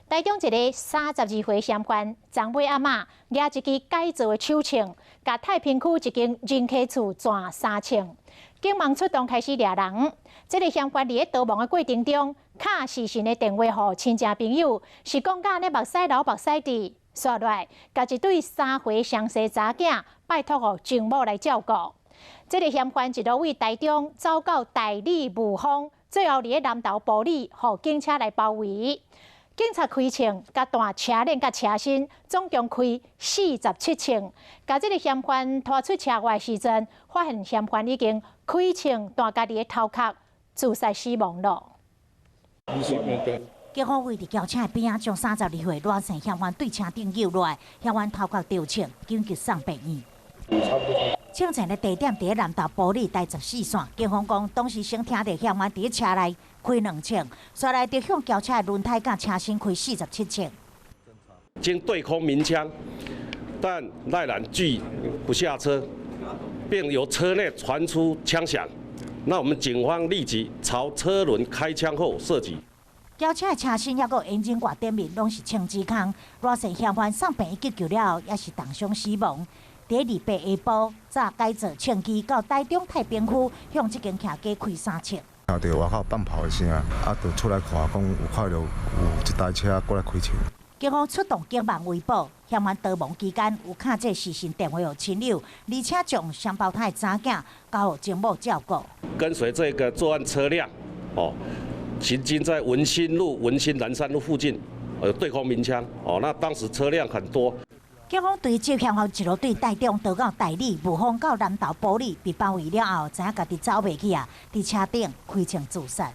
台中一个32歲嫌犯，昨尾暗仔攑一支改造的手槍，共太平區一間人客厝撞三槍。警方出動開始掠人。這个嫌犯佇咧逃亡的過程中，敲視訊的電話予親戚朋友，是講甲按呢目屎流目屎滴，煞落來，共一對三歲雙生查囝拜託予情母來照顧。這个嫌犯一路對台中走到大里霧峰，最後佇咧南投埔里，予警車來包圍。警察開槍，共斷車鏈佮車身，總共開47槍。共這个嫌犯拖出車外時陣，發現嫌犯已經開槍斷家己的頭殼，自殺死亡咯。警方圍佇轎車的邊仔，將32歲賴姓嫌犯對車頂救落來，嫌犯頭殼著槍，緊急送病院。槍戰的地點佇咧南投埔里第14線，警方講當時先聽著嫌犯佇咧車內開兩槍，煞來就向轎車的輪胎佮車身開47槍。經對空鳴槍，但賴男拒不下車，並由車內傳出槍響。那我們警方立即朝車輪開槍後射擊。轎車的車身抑閣引擎蓋頂面攏是槍支空，賴姓嫌犯送病院急救了後，也是重傷死亡。佇咧28下晡，早改造槍支到台中太平區，向這間徛家開三槍。聽著外口放炮的聲，啊，就出來看，講有看著有一台車過來開槍。警方出動警網圍捕，嫌犯逃亡期間有敲這視訊電話予親友，而且將雙胞胎查囝交予情母照顧。跟隨這個作案車輛，哦，行經在文心路、文心南山路附近，對空鳴槍，哦，那當時車輛很多。警方追緝嫌犯一路對台中逃到大里，霧峰到南投埔里，被包圍了後，知影家己走袂去啊，佇車頂開槍自殺。